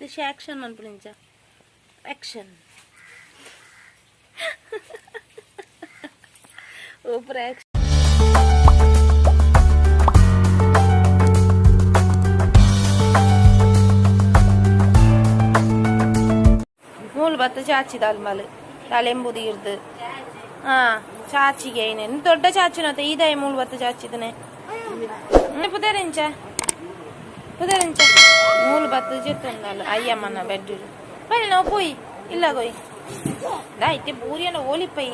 ಲಿಶಾ action ಮನ್ಪುನಿಂಚ action ಓಪುರ action. ಮೂಲು ಬತ್ತ ಚಾಚಿದ ಅಲ್ಮಲ್ ತಲೆಂಬುದು ಇರ್ದು. ಹಾ, ಚಾಚಿಗೆ ಐನೆ ದೊಡ್ಡ ಚಾಚಿನತ ಈದಾಯ ಮೂಲು ಬತ್ತ ಚಾಚಿದನೆ. ಪುದರಿಂಚ ಪುದರಿಂಚ ಮೂಲು ಬತ್ತ ಜೆತ್ತೊಂದಲ್ಲ ಅಯ್ಯಮ್ಮನ ಬೆಡ್ ಬನ್ನಿ. ನಾವು ಪೋಯಿ ಇಲ್ಲ ಕೊಯ್ ದಾ ಇತ್ತೆ ಬೂರಿಯನ ಓಲಿಪೈ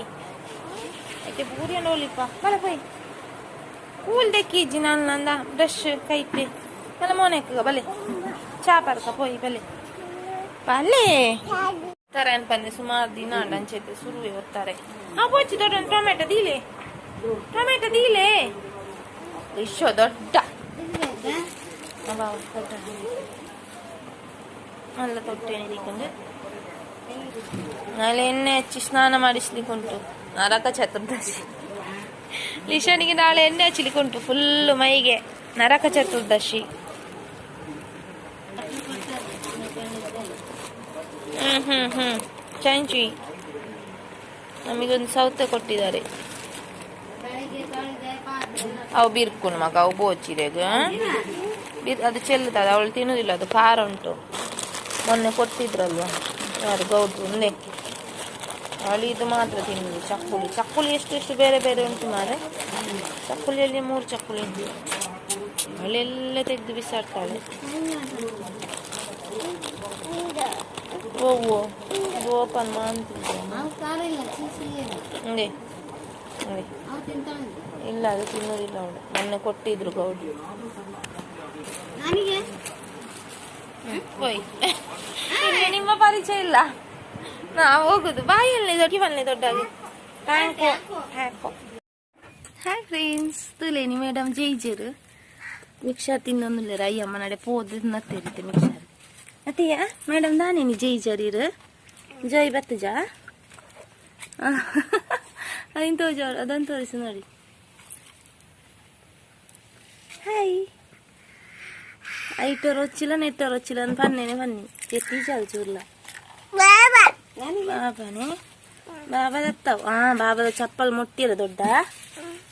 ಇತ್ತೆ ಬೂರಿಯನ ಓಲಿಪ ಬಲ ಪೋಯಿ ಕೂಲ್ ದೆಕ್ಕಿಜ್ಜಿ ನಾನು ನಂದ ಬ್ರಷ್ ಕೈತೆ ಬಲ ಮೋನೆಕ್ಕ ಬಲೆ ಚಾ ಪರ್ಕ ಪೋಯಿ ಬಲೆ ಬಲೆ ತರ ಪಂದೆ. ಸುಮಾರು ದಿನ ಅಂಚೈತೆ ಸುರುವೆ ಒತ್ತಾರೆ. ಹಾ, ಪೋಚಿ ದೊಡ್ಡ ಟೊಮೆಟೊ ದೀಲೆ, ಟೊಮೆಟೊ ದೀಲೆ. ಇಶೋ ದೊಡ್ಡ ಅಬ್ಬಾ, ದೊಡ್ಡ ಮಲ್ಲ ತೊಟ್ಟೆ ದೀಕೊಂಡು ನಾಳೆ ಎಣ್ಣೆ ಹಚ್ಚಿ ಸ್ನಾನ ಮಾಡಿಸ್ಲಿಕ್ಕೆ ಉಂಟು. ನರಕ ಚತುರ್ದಶಿ ಲಿಶನಿಗೆ. ನಾಳೆ ಎಣ್ಣೆ ಹಚ್ಚಲಿಕ್ಕೆ ಉಂಟು ಫುಲ್ ಮೈಗೆ, ನರಕ ಚತುರ್ದಶಿ. ಹ್ಮ್ ಹ್ಮ್ ಹ್ಮ್ ಚಾಂಚಿ ನಮಗೊಂದು ಸೌತೆ ಕೊಟ್ಟಿದ್ದಾರೆ. ಅವು ಬಿರ್ಕುನು ಮಗ, ಅವು ಬೋಚಿರೆಗ್ ಬಿರ್ ಅದು ಚೆಲ್ಲುತ್ತದೆ. ಅವಳು ತಿನ್ನುದಿಲ್ಲ, ಅದು ಖಾರ ಉಂಟು. ಮೊನ್ನೆ ಕೊಟ್ಟಿದ್ರಲ್ವಾ ಯಾರು, ಗೌಡ್ರು ಒಂದೇ. ಅವಳು ಇದು ಮಾತ್ರ ತಿನ್ನುದು, ಚಕ್ಕುಲಿ. ಚಕ್ಕುಲಿ ಎಷ್ಟು ಎಷ್ಟು ಬೇರೆ ಬೇರೆ ಉಂಟು ಮಾರೆ. ಚಕ್ಕುಲಿಯಲ್ಲಿ ಮೂರು ಚಕ್ಕುಲಿ ಉಂಟು. ಅವಳೆಲ್ಲ ತೆಗೆದು ಬಿಸಾಡ್ತಾಳೆ. ಓ ಓ, ಇದು ಓಪನ್ ಮಾಡ್ತಿದ್ದೆ. ಹಿಂಗೆ ಹಿಂಗೆ. ಇಲ್ಲ, ಅದು ತಿನ್ನುದಿಲ್ಲ ಅವಳು. ಮೊನ್ನೆ ಕೊಟ್ಟಿದ್ರು ಗೌಡ್ರು. ಹೋಯ್, ಇಲ್ಲಿ ನಿಮ್ಮ ಪರಿಚಯ ಇಲ್ಲ, ನಾವು ಹೋಗುದು. ಬಾಯಲ್ಲಿ ದೊಡ್ಡ ಬನ್ನಿ, ದೊಡ್ಡಾಗಿ. Thank you. Hi friends, ತುಲೇನಿ ಮೇಡಮ್ ಜೈಜರು ಮಿಕ್ಸರ್ ತಿನ್ನೊಂದಿಲ್ಲ. ಅಯ್ಯಮ್ಮ ನಡೆ ಪೋದು ನತ್ತೆರಿತೆ ಮಿಕ್ಸರ್ ಅತ್ತೆಯ ಮೇಡಮ್ ದಾನೇನಿ ಜೈಜರ್ ಇರು ಜೈ ಬತ್ತಜಾ ಅದನ್ನು ತೋಜ, ಅದನ್ನು ತೋರಿಸು ನೋಡಿ. ಹಾಯ್, ಐಟೋರ್ వచ్చిಲ್ಲ, ನೆಟ್ಟೋರ್ వచ్చిಲ್ಲ ಅಂತ ಪನ್ನೇನೆ ಬನ್ನಿ ಎತ್ತಿ ಚಾಲು ಚೂರ್ಲ. ಬಾಬಾನೆ ಬಾಬಾ ದತ್ತಾವ್. ಆ ಬಾಬಾದ ಚಪ್ಪಲ್ ಮುಟ್ಟಿರ ದೊಡ್ಡ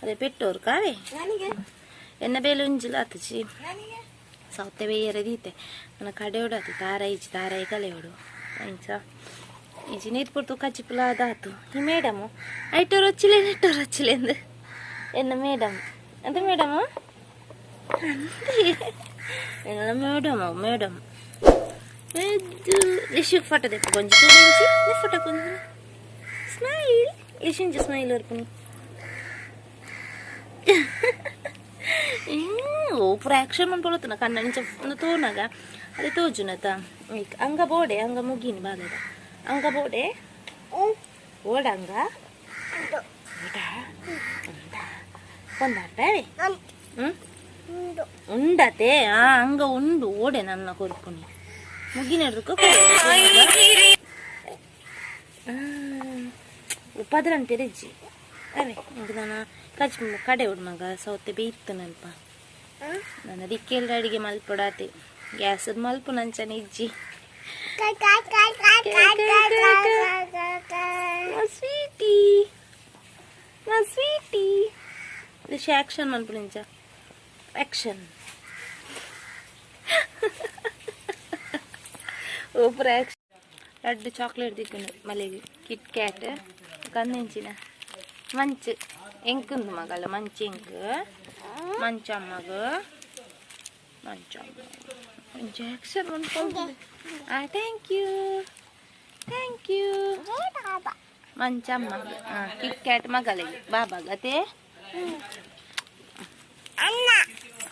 ಅದೇ ಪೆಟ್ಟೋರು ಕಾವೆ ಎನ್ನ ಬೇಲೆ ಉಂಜಿಲ್ಲ ಆತಚಿ ಸೌತೆ ಬೇಯರೆ ದೀತೆ. ನನ್ನ ಕಡೆ ಹೊಡಾತಿ ತಾರ ಇಜ್ಜಿ, ತಾರಾಯಿ ಕಲೆ ಹೊಡು ಅಂಚ ಇಜ್ಜಿ. ನೀರು ಪೊರ್ತು ಕಚ್ಚಿಪುಲ ಅದಾತು. ಈ ಮೇಡಮು ಐಟೋರ್ వచ్చిಲೆ ನೆಟ್ಟೋರ್ వచ్చిಲೆ ಅಂದು ಎನ್ನ ಮೇಡಮ್ ಅಂತ. ಮೇಡಮ್ ಎಂಗಳ ಮೇಡಮ್ ಮೇಡಮ್ ಲಿಶುಕ್ ಫೋಟೋ ದೆಪ್ಪು ಕೊಂಚ ತೂವಿಂಚಿ ಫೋಟೋ ಕೊಂಚ ಸ್ಮೈಲ್ ಲಿಶಿಂಚ ಸ್ಮೈಲ್ ಬರ್ಪುನಿ. ಓ ಪೂರ ಆಕ್ಷನ್ ಮನ್ಪೊಳತನ ಕಣ್ಣನಿಂಚ ಒಂದು ತೋನಾಗ ಅದೇ ತೋಜುನತ. ಅಂಗ ಬೋಡೆ ಅಂಗ ಮುಗೀನಿ ಬಾಲದ ಅಂಗ ಬೋಡೆ ಓಡ ಅಂಗ ಓಡ ಕೊಂದಾಡ್ತಾವೆ. ಹ್ಮ್ ಉಂಡತೆ. ಆ ಅಂಗ ಉಂಡು ಓಡೆ ನನ್ನ ಕೊರ್ಪುನಿ ಮುಗಿನಡ್ದಕ್ಕ ಉಪದ್ರ ಅಂತೀರಿಜ್ಜಿ ಅವೇ. ಇಂಕ ನಾನು ಕಚ್ ಕಡೆ ಉಡ್ ಮಗ ಸೌತೆ ಬೇಯ್ತನಲ್ಪ. ನನ್ನ ದಿಕ್ಕೆಲ್ಲ ಅಡಿಗೆ ಮಲ್ಪೊಡಾತೆ, ಗ್ಯಾಸ್ ಮಲ್ಪು ನಂಚನೆ ಇಜ್ಜಿ. ಸ್ವೀಟಿ ಸ್ವೀಟಿ ಲಿಶಾ ಆಕ್ಷನ್ ಮನ್ಪುನಿಂಚ ಆಕ್ಷನ್ ಓಪುರ ಆಕ್ಷನ್. ರಡ್ಡ್ ಚಾಕ್ಲೇಟ್ ದಿಕ್ಕುಂಡು ಮಲೆಗೆ, ಕಿಟ್ ಕ್ಯಾಟ್ ಕಂದೆಂಚಿನ ಮಂಚ್ ಎಂಕುಂದು ಮಗಲ ಮಂಚ್ ಎಂಕ್ ಮಂಚಮ್ಮಗ ಮಂಚಮ್ಮ ಮಂಚ ಆಕ್ಷನ್ ಮನ್ಪೊಂದು. ಆ thank you, thank you Manchamma. Kit Kat ಮಗಳಿಗೆ ಬಾಬಾಗ ಅತೆ.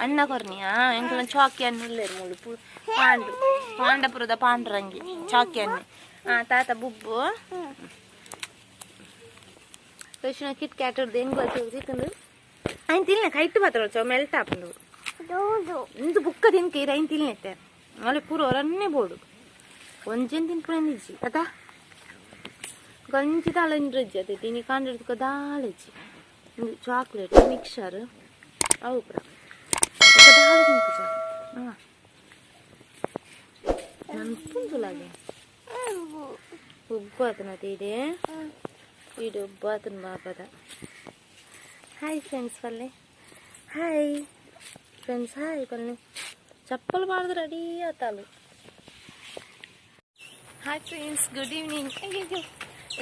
ಅಣ್ಣ ಕೊರ್ನಿಯಾ? ಎಂಕಲ್ನ ಚಾಕಿ ಅನ್ನು ಉಲ್ಲೇರು ಮುಳು ಪಾಂಡು ಪಾಂಡಪುರದ ಪಾಂಡುರಂಗಿ ಚಾಕಿ ಅನ್ನು. ಹಾ, ತಾತ ಬುಬ್ಬು ಕೃಷ್ಣ ಕಿಟ್ ಕ್ಯಾಟ್ ಹೆಂಗ್ ತಿಕ್ಕಂದು ಐನ್ ತಿನ್ನೆ ಕೈಟ್ ಮಾತ್ರ ಚೋ ಮೆಲ್ಟ್ ಆಪುಂಡು ಇಂದು ಬುಕ್ಕ ತಿನ್ಕ ಇರ ಐನ್ ತಿನ್ನೆತ್ತೆ. ಅಲ್ಲ ಪೂರ ಒರನ್ನೇ ಬೋಡು ಒಂಜೇನ್ ತಿನ್ಪುನ ಇಜ್ಜಿ ಅತ. ಗಂಜಿ ದಾಲ ಇಂದ್ರಜ್ಜಿ ಅದೇ ತಿನಿ ಕಾಂಡಿಡ್ದು ದಾಲಜ್ಜಿ. ಇಂದು ಚಾಕ್ಲೇಟ್ ಮಿಕ್ಸರ್ ಅವು ಪೂರ ಬೊಕ್ಕ ದಾಲ ತಿನ್ಪುಜ. ಮನ್ಪುಂದುಲಾಗೆ ಉಬ್ಬು ಆತನ ಇದೆ ಇಡು ಉಬ್ಬು ಆತನ ಬಾಬದ. ಹಾಯ್ ಫ್ರೆಂಡ್ಸ್ ಪಲ್ಲೆ, ಹಾಯ್ ಫ್ರೆಂಡ್ಸ್, ಹಾಯ್ ಪಲ್ಲೆ. ಚಪ್ಪಲ್ ಮಾಡಿದ್ರೆ ರೆಡಿ ಆತಾಳು. Hi friends, good evening. ಅಯ್ಯಯ್ಯೋ,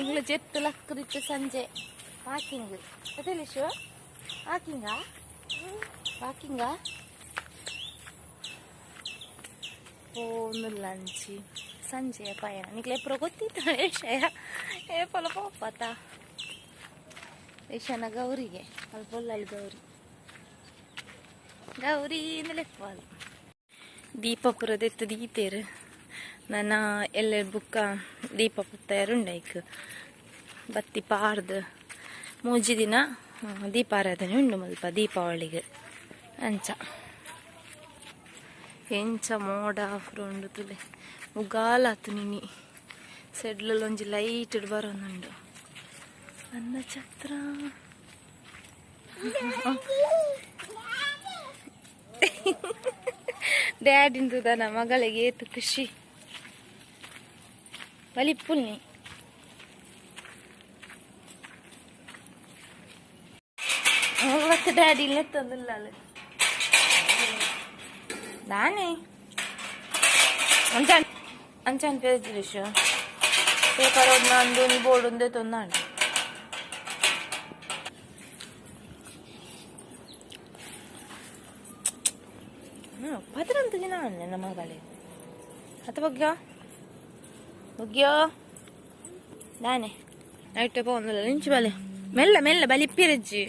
ಇಂಗ್ಲ ಜೆತ್ತು ಲಕ್ಕದಿತ್ತು ಸಂಜೆ ವಾಕಿಂಗ್. ಅದೇ ಶಿವ, ವಾಕಿಂಗಾ ವಾಕಿಂಗಾ ಪೋಂದುಲ್ಲಂಚಿ ಸಂಜೆ ಪಯಣ. ನಿಕ್ಲೆ ಪೂರ ಗೊತ್ತಿತ್ತು ವಿಷಯ ಏಪಲ ಪೋಪತ ವಿಷಯನ ಗೌರಿಗೆ ಅಲ್ಲಿ ಬೊಲ್ಲಲ್ಲಿ ಗೌರಿ ಗೌರಿ ಲೆಪ್ಪಲು ದೀಪಪುರದೆತ್ತು ದೀತೇರು. ನನ್ನ ಎಲ್ಲೆರ್ ಬುಕ್ಕ ದೀಪ ಪುತ್ತಯರುಂಡೈಕ್ ಬತ್ತಿ ಪಾರ್ದು ಮೂಜಿ ದಿನ ದೀಪಾರಾಧನೆ ಉಂಡು ಮುಲ್ಪ ದೀಪಾವಳಿಗೆ. ಅಂಚ ಎಂಚ ಮೋಡ ಉಂಡು ತುಲೆ ಮುಗಾಲಾತು ನಿನಿ ಸೆಡ್ಲಲ್ಲಿ ಒಂಜಿ ಲೈಟ್ ಬರೋನುಂಡು ಅನ್ನ ಛತ್ರ. ಡ್ಯಾಡಿಂದುದನ ಮಗಳಿಗೆ ಏತು ಖುಷಿ ಬಲಿಪುಲ್ನಿ. ಮತ್ತೆ ಡ್ಯಾಡಿ ಇಲ್ಲೆತ್ತೊಂದಿಲ್ಲ ನಾನೇ ಅಂಚ ಅಂಚನ್ ಪೇಜ್ ಪೇಪರ್ ಒಂದು ನೀ ಬೋರ್ಡ್ ಒಂದೇ ತೊಂದಾಂಡ. ಪದ್ರಂತ ದಿನ ನನ್ನ ಮಗಳೇ ಅತ್ತ ಬಗ್ಗ್ಯೋ ಬಗ್ಗ್ಯೋ ದಾನೆ ನೈಟ್ ಪೋಂದಿಲ್ಲ ನಿಂಚು ಬಲೆ ಮೆಲ್ಲ ಮೆಲ್ಲ ಬಲಿಪ್ಪಿರಜ್ಜಿ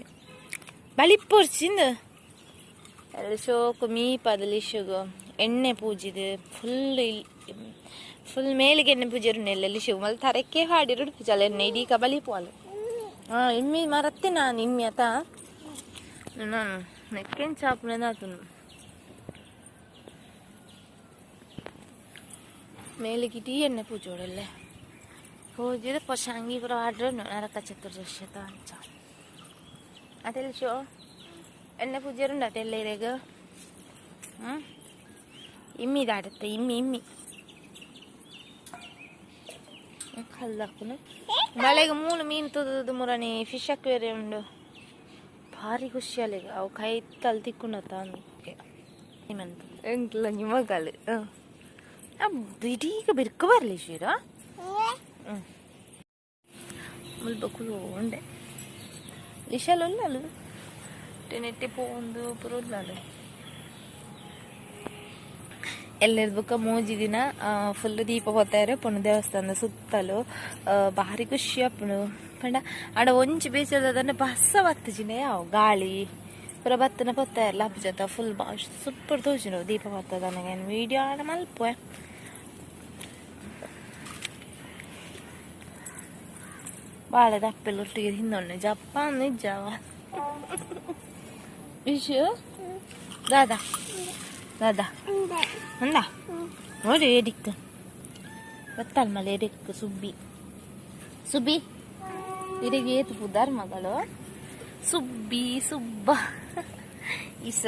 ಬಲಿಪ್ಪೊರ್ಚಿಂದು ಎಲ್ಲ ಶೋಕು ಮೀಪದ ಲಿಶುಗು ಎಣ್ಣೆ ಪೂಜಿದು ಫುಲ್ ಫುಲ್ ಮೇಲಿಗೆ ಎಣ್ಣೆ ಪೂಜೆ ಎಲ್ಲ ಲಿಶುಗು ಮಲ್ ತರಕ್ಕೆ ಹಾಡಿರು ಪೂಜಾಲ ಎಣ್ಣೆ ಇಡೀ ಬಲಿ ಪೋಲು. ಹಾಂ ಇಮ್ಮಿ ಮರತ್ತೆ ನಾನು ಇಮ್ಮಿ ಅತ ನಾನು ನೆಕ್ಕೆನ್ ಚಾಪುನೆ ನಾತುನು ಮೇಲಿಗೆ ಇಡೀ ಎಣ್ಣೆ ಪೂಜೋಡಲ್ಲೇ ಪೂಜಿದ ಪಶಾಂಗಿ ಪೂರ ಆಡ್ರೆ ನರಕ ಚತುರ್ದಶಿ ಅಂಚ ಅದೆಲ್ಲ ಶೋ ಎಣ್ಣೆ ಪೂಜೆರುಂಡ ಅದೆಲ್ಲ ಇರೆಗ್. ಹ್ಞೂ ಇಮ್ಮಿ ದಾಡುತ್ತೆ ಇಮ್ಮಿ ಇಮ್ಮಿ ಕಲ್ದಾಕುನು ಮಳೆಗೆ ಮೂಲು ಮೀನು ತುದು ಮುರನಿ ಫಿಶ್ ಅಕ್ವೇರಿಯಂ ಉಂಡು ಭಾರಿ ಖುಷಿ ಅಲ್ಲಿಗೆ ಅವು ಕೈ ತಲೆ ತಿಕ್ಕೊಂಡತ್ತ ಎಂಕ್ಲ ಮಗಳು ಇದೀಗ ಬಿರ್ಕ ಬರಲಿ ಶೀರ. ಹ್ಞೂ ಮುಲ್ಪ ಕುಲೋಂಡೆ ಲಿಶಲ್ ಉಲ್ಲಲು ನೆಟ್ಟಿ ಪೋಂದು ಪೂರ ಉಲ್ಲಲು ಎಲ್ಲೆರ್ ಬೊಕ್ಕ ಮೂಜಿ ದಿನ ಫುಲ್ ದೀಪ ಪೊತ್ತಾರೆ ಪೊಣ್ಣು ದೇವಸ್ಥಾನದ ಸುತ್ತಲು ಭಾರಿ ಖುಷಿ ಆಪುಂಡು. ಪಂಡ ಆಡ ಒಂಜಿ ಬೇಜಾರ್ದ ಬಸ್ಸ ಬತ್ತುಜಿನೆ ಯಾವು ಗಾಳಿ ಪೂರ ಬತ್ತನ ಪೊತ್ತಾಯಲ್ಲ ಹಬ್ಬ ಫುಲ್ ಸೂಪರ್ ತೋಜುಂಡು ದೀಪ ಪತ್ತದ. ನನಗೆ ವೀಡಿಯೋ ಆಡ ಮಲ್ಪುವೆ. ಬಾಳೆದ ಅಪ್ಪೆಲ್ಲ ಒಟ್ಟಿಗೆ ತಿಂದೊಣ್ಣೆ ಜಪ್ಪ ನಿಜವ ವಿಶು ದಾದಾ ದಾದಾ ಅಂದ ನೋಡಿ ಎಡಿಕ್ ಗೊತ್ತಲ್ಲ ಮಲೆ ಎಡಿಕ್ ಸುಬ್ಬಿ ಸುಬ್ಬಿ ಇಡಿಗೆ ಏತು ಪುದಾರ್ ಮಗಳು ಸುಬ್ಬಿ ಸುಬ್ಬ ಇಸ.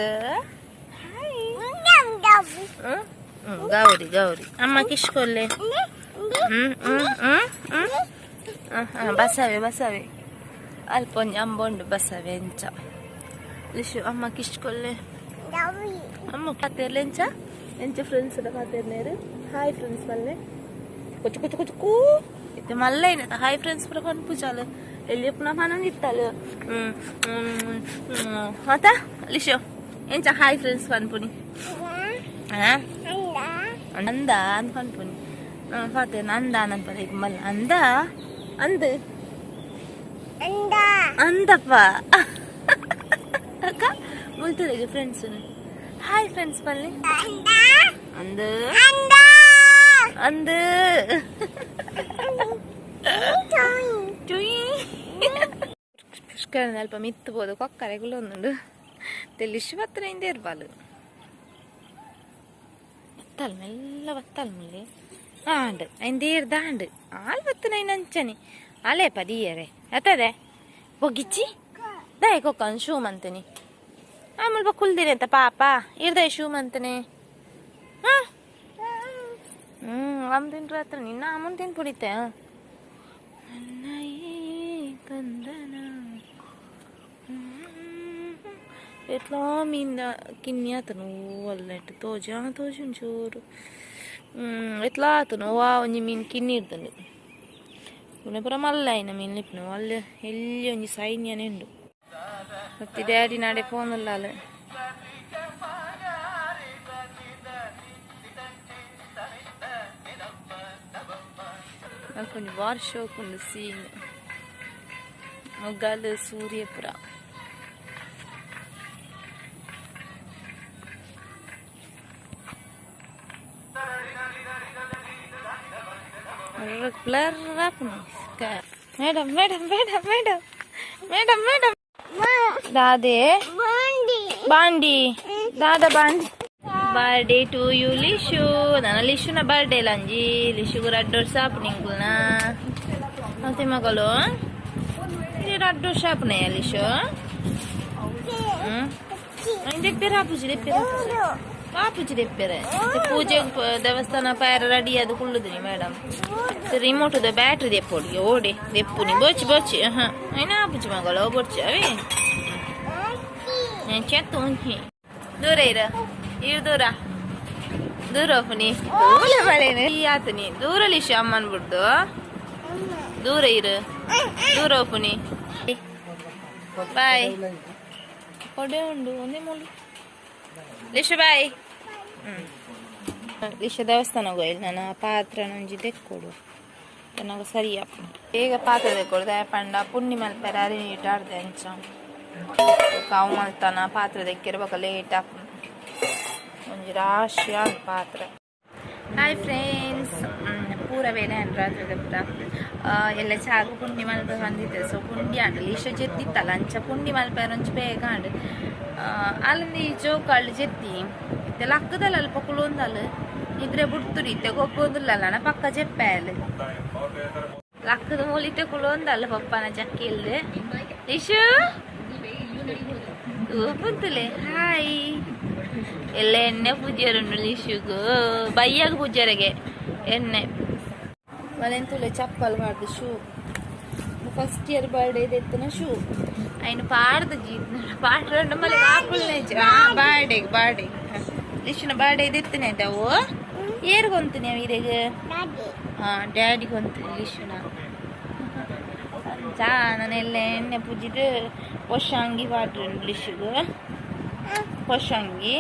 ಗೌರಿ ಗೌರಿ ಅಮ್ಮ ಕಿಶ್ಕೊಲ್ಲೆ. ಹ್ಮ್ ಹ್ಮ್ ಹ್ಮ್ ಹ್ಮ್ ಬಸವೆ ಬಸವೆ ಅಲ್ಪ ಒಂಜಿ ಅಂಬ ಉಂಡು ಬಸವೆ ಎಂಚ ಲಿಶು ಅಮ್ಮ ಕಿಶ್ಕೊಲ್ಲೆ ಅಮ್ಮ ಪಾತೆರ್ಲೆ ಎಂಚ ಎಂಚ ಫ್ರೆಂಡ್ಸ್ ಪಾತೆರ್ನೇರು ಹಾಯ್ ಫ್ರೆಂಡ್ಸ್ ಮಲ್ಲೆ ಕೊಚ್ಚು ಕೊಚ್ಚು ಕೊಚ್ಚು ಕೂ ಇತ್ತೆ ಮಲ್ಲ ಏನತ್ತ ಹಾಯ್ ಫ್ರೆಂಡ್ಸ್ ಪೂರ ಪನ್ಪುಜಾಲು ಎಲ್ಲಿ ಪುನಃ ಪನೊಂದಿತ್ತಲು. ಹ್ಮ್ ಮತ್ತ ಲಿಶು ಎಂಚ ಹಾಯ್ ಫ್ರೆಂಡ್ಸ್ ಪನ್ಪುನಿ ಅಂದ ಅಂದ್ ಪನ್ಪುನಿ ಪಾತೆ ನಂದ ಅನ್ಪದ ಈಗ ಮಲ್ಲ ಅಂದ ಅಂದ್ ಅಂದಪ್ಪ ಅಕ್ಕ ಮುಲ್ತದೆ ಫ್ರೆಂಡ್ಸ್ ಹಾಯ್ ಫ್ರೆಂಡ್ಸ್ ಪಲ್ಲೆ ಅಂದ ಅಂದ ಅಲ್ಪ ಮಿತ್ತು ಬೋದು ಕೊಕ್ಕರೆಗುಲು ಒಂದುಂಡು ತೆಲಿಶು ಬತ್ತನ ಇಂದೇ ಇರ್ಬಾಲು ಬತ್ತಲ್ ಮೆಲ್ಲ ಬತ್ತಲ್ ಮುಲ್ಲೆ ಆಂಡ್ ಐಂದೇರ್ ದಾಂಡ್ ಆಲ್ ಬತ್ತನ ಅಂಚನೆ ಅಲೆ ಪದಿಯರೆ ಅತ್ತದೆ ಬೊಗಿಚ್ಚಿ ದಾಯ ಕೊಕ್ಕನ್ ಶೂ ಮಂತನಿ ಆಮೇಲೆ ಕುಲ್ದಿರಿ ಅಂತ ಪಾಪ ಇರ್ದೆ ಶೂ ಮಂತನೆ. ಹ್ಮ್ ಅಮ್ಮ ತಿಂಟ್ರು ಹತ್ರ ನಿನ್ನ ಅಮ್ಮನ ತಿಂದು ಪುಡಿತೆ. ಎಟ್ಲಾ ಮೀನ್ ಕಿನ್ನಿ ಆತನು ಅಲ್ಲೆಟ್ಟು ತೋಜ ತೋಜು ಒಂಚೂರು ಎಟ್ಲಾ ಆತನು ವಾ ಒಂಜಿ ಮೀನ್ ಕಿನ್ನಿ ಇರ್ತಂಡು ಪೂರ ಮಲ್ಲ ಆಯ್ನ ಮೀನ್ ಲಿಪ್ನು ಅಲ್ಲಿ ಎಲ್ಲಿ ಒಂಜಿ ಸೈನ್ಯನೇ ಉಂಡು. ಮತ್ತೆ ಡ್ಯಾಡಿ ನಾಡೆ ಫೋನ್ ಉಲ್ಲಾಲ. కొంచెం ಬಾರಿ ಶೋಕ್ ಉಂಡು ಸೀನ್ ಮೊಗ್ಗಾಲು Suryapura. Blur madam madam madam madam madam madam ದಾದೆ ಬಾಂಡಿ ದಾದಾ ಬಾಂಡಿ. Birthday to you Lishu. ನನ್ನ ಲಿಶುನ ಬರ್ಡೇ ಲಂಜಿ ಲಿಶುಗು ರಡ್ಡ್ ವರ್ಷ ಆಪುನ ಮತ್ತೆ ಮಗಳು ರಡ್ಡ್ ವರ್ಷ ಆಪುನಯ ಲಿಶು. ದೆಪ್ಪೆರೆ ಆಪುಜಿ ದೆಪ್ಪೆರೆ ಆಪುಜಿ ದೆಪ್ಪೆರೆ ಪೂಜೆ ದೇವಸ್ಥಾನ ಪಾಯರ ರೆಡಿ ಅದು ಕುಳ್ಳುದಿನಿ ಮೇಡಮ್. ರಿಮೋಟ್ the battery ದೆಪ್ಪೊಡಿಗೆ ಓಡಿ ದೆಪ್ಪುನಿ ಬೋಚಿ ಬೋಚಿ. ಹಾಂ ಐನ ಆಪುಜಿ ಮಗಳು ಬೊಡ್ಚಿ ಅವೇ ಚೆತ್ತು. ದೂರ ಇರ ಇರು, ದೂರ ದೂರ ಪುನಿ ದೂರ ಬಲೇನು ಆತನಿ ದೂರ ಲಿಶು ಅಮ್ಮನ್ ಬಿಡ್ದು ದೂರ ಇರು ದೂರ ಪುನಿ. ಬಾಯ್ ಕೊಡೆ ಉಂಡು ಒಂದೇ ಮೂಲು ಲಿಶು ಬಾಯ್. ಲಿಶು ದೇವಸ್ಥಾನ ಹೋಯಿಲ್ ನಾನು ಪಾತ್ರ ಒಂಜಿ ದೆಕ್ಕೊಡು ನನಗೆ ಸರಿ ಆಪುಂಡು ಬೇಗ ಪಾತ್ರ ದೆಕ್ಕೊಡು ದಾಯ ಪಂಡ ಪುಣ್ಯ ಮಲ್ಪೆರೆ ಅರಿ ನೀಟ್ ಆಡ್ದೆ ಅಂಚ ಕಾವು ಮಲ್ತಾನ ಪಾತ್ರ ದೆಕ್ಕೆರೆ ಬೊಕ ಲೇಟ್ ಆಪುಂಡು ಒಂಜಿ ರಾಶಿ ಆಂಡ್ ಪಾತ್ರ. ಹಾಯ್ ಫ್ರೆಂಡ್ಸ್, ಪೂರ ಬೇಲೆ ರಾತ್ರಿ ಪೂರ ಎಲ್ಲ ಚಾಗು ಪುಂಡಿ ಮಲ್ಪೆ ಬಂದಿದ್ದೆ. ಸೊ ಪುಂಡಿ ಆಂಡ್ ಲಿಶ ಜೆತ್ತಿತ್ತಲ್ಲ ಅಂಚ ಪುಂಡಿ ಮಲ್ಪೆರ ಒಂಚಿ ಬೇಗ ಆಂಡ್ ಅಲ್ಲಿಂದ ಈ ಜೋಕಾಳು ಜೆತ್ತಿ ಇತ್ತೆ ಲಕ್ಕದಲ್ಲ ಅಲ್ಪ ಕುಲೊಂದಲ್ಲ ನಿದ್ರೆ ಬುಡ್ತುರಿ ಇತ್ತೆ ಗೊಬ್ಬೊಂದುಲ್ಲಲ್ಲ ಪಕ್ಕ ಜೆಪ್ಪೆ ಅಲ್ಲ ಲಕ್ಕದ ಮೂಲಿತೆ ಕುಲೊಂದಲ್ಲ ಪಪ್ಪನ ಚಕ್ಕಿ ಇಲ್ದೆ. ಲಿಶು ಪುಂತುಲೆ ಹಾಯ್ ಎಲ್ಲ ಎಣ್ಣೆ ಪೂಜ್ಯರುಂಡು ಲಿಶುಗು ಬಯ್ಯಾಗ ಪೂಜ್ಯರಿಗೆ ಎಣ್ಣೆ ಮಲೆಂತುಲೆ ಚಪ್ಪಲ್ ಮಾಡ್ದು ಶೂ ಫಸ್ಟ್ ಇಯರ್ ಬರ್ಡೇ ಎತ್ತನ ಶೂ ఆయన ಪಾಡ್ದು ಜೀತ್ ಪಾಡ್ರಂಡ ಮಲೆ ಆಪುಲ್ನೆ ಬರ್ಡೇ ಬರ್ಡೇ ಲಿಶುನ ಬರ್ಡೇ ಎತ್ತನೆ ಅವು ಏರ್ ಗೊಂತೀನಿ ಅವು ಇರೆಗ್ ಡ್ಯಾಡಿ ಗೊಂತೀನಿ ಲಿಶುನ ಚಾ ನಾನು ಎಲ್ಲ ಎಣ್ಣೆ ಪೂಜಿದು ಹೊಸ ಅಂಗಿ ಪಾಡ್ರುಂಡು ಲಿಶುಗು ಹೊಸ ಅಂಗಿ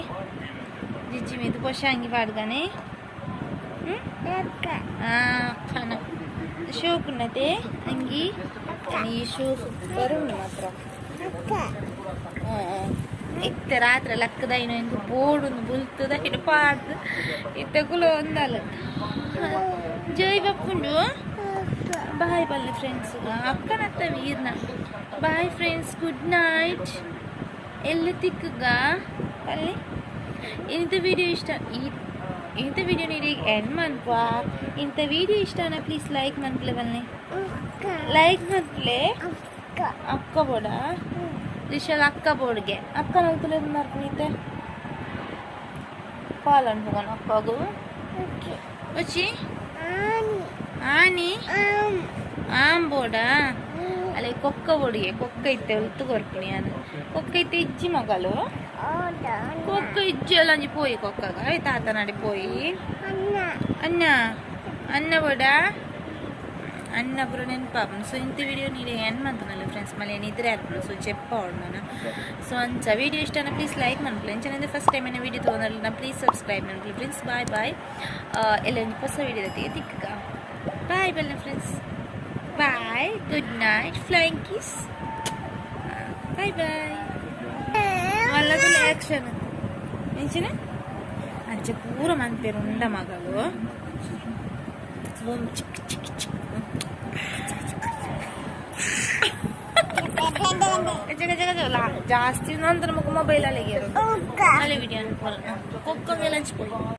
ಜಿಜ್ಜಿ ಮೀದ ಹೊಸ ಅಂಗಿ ಪಾಡ್ದಾನೆ ಖಾನ ಶೋಕುನ್ನತೆ ಅಂಗಿ ಈ ಶೂ ಸೂಪರ್ ಉಂಡು ಮಾತ್ರ. ಇತ್ತೆ ರಾತ್ರಿ ಲಕ್ಕದ ಇನ್ನು ಬೋರ್ಡ್ ಬುಲ್ತದ ಇನ್ನು ಪಾಡ್ದು ಇತ್ತೆ ಕುಲ ಒಂದಲ್ಲ ಜೈ ಬಪ್ಪುಂಡು. ಬಾಯ್ ಬಲ್ಲೆ ಫ್ರೆಂಡ್ಸ್ ಅಕ್ಕನತ್ತ ವೀರ್ನ ಬಾಯ್ ಫ್ರೆಂಡ್ಸ್ ಗುಡ್ ನೈಟ್. ಎಲ್ಲಿ ತಿಕ್ಕಗ ಅಲ್ಲಿ ಇಂಥ ವಿಡಿಯೋ ಇಷ್ಟ ಇಂಥ ವಿಡಿಯೋ ನೀರಿಗೆ ಎಂಡ್ ಮನ್ಪ ಇಂಥ ವಿಡಿಯೋ ಇಷ್ಟನ ಪ್ಲೀಸ್ ಲೈಕ್ ಮನ್ಪ್ಲೆ ಬನ್ನಿ ಲೈಕ್ ಮನ್ಪ್ಲೆ ಅಕ್ಕ ಬೋಡ ಲಿಶಲ್ ಅಕ್ಕ ಬೋರ್ಡ್ಗೆ ಅಕ್ಕ ನಲ್ತುಲೆ ಮರ್ಪುನೀತೆ ಕಾಲ್ ಅನ್ಪೋಣ ಅಕ್ಕಗು వచ్చి ಆನಿ ಆಮ್ ಬೋಡ ಅಲ್ಲೇ ಕೊಕ್ಕ ಬೋಡಿಗೆ ಕೊಕ್ಕ ಇತ್ತೆ ಉಲ್ತು ಕೊರ್ಪುನಿ ಅದು ಕೊಕ್ಕ ಇತ್ತೆ ಇಜ್ಜಿ ಮಗಲು ಕೊಕ್ಕ ಇಜ್ಜಿ ಅಲ್ಲ ಒಂಜಿ ಪೋಯಿ ಕೊಕ್ಕಗ ಅವೆ ತಾತ ನಡೆ ಪೋಯಿ ಅನ್ನ ಅನ್ನ ಬೋಡ ಅನ್ನ ಪೂರ ನೆನಪಾಪುಂಡು. ಸೊ ಇಂಥ ವಿಡಿಯೋ ನೀರು ಏನು ಮಂತನಲ್ಲ ಫ್ರೆಂಡ್ಸ್ ಮಳೆ ನಿದ್ರೆ ಆಪುಂಡು ಸೊ ಚೆಪ್ಪ ನಾನು. ಸೊ ಅಂಚ ವಿಡಿಯೋ ಇಷ್ಟನ ಪ್ಲೀಸ್ ಲೈಕ್ ಮನ್ಪುಲೆ ಅಂಚನೆ ಫಸ್ಟ್ ಟೈಮ್ ಏನ ವಿಡಿಯೋ ತೊಗೊಂಡ್ರಲ್ಲ ಪ್ಲೀಸ್ ಸಬ್ಸ್ಕ್ರೈಬ್ ಮನ್ಪುಲೆ ಫ್ರೆಂಡ್ಸ್. ಬಾಯ್ ಬಾಯ್ ಎಲ್ಲ ಒಂಜಿ ಹೊಸ ವಿಡಿಯೋ ತಿಕ್ಕ ಬಾಯ್ ಬಲ್ಲ friends. Bye good night flying kiss bye bye. ಮಲ್ಲದಲ್ಲ action ಎಂಚಿನ ಅಂಚ ಪೂರ ಮನ್ಪೇರು ಉಂಡ ಮಗಳು ಚಿಕ್ಕ ಚಿಕ್ಕ ಚಿಕ್ಕ ಜಾಸ್ತಿ ನಂತರ ಮೊಬೈಲ್ ಅಲ್ಲಿಗೆ ಅಲ್ಲಿ ವಿಡಿಯೋ ಕೊಕ್ಕಂಗೆಲ್ಲ ಹಂಚ್ಕೊಳ್ಳಿ.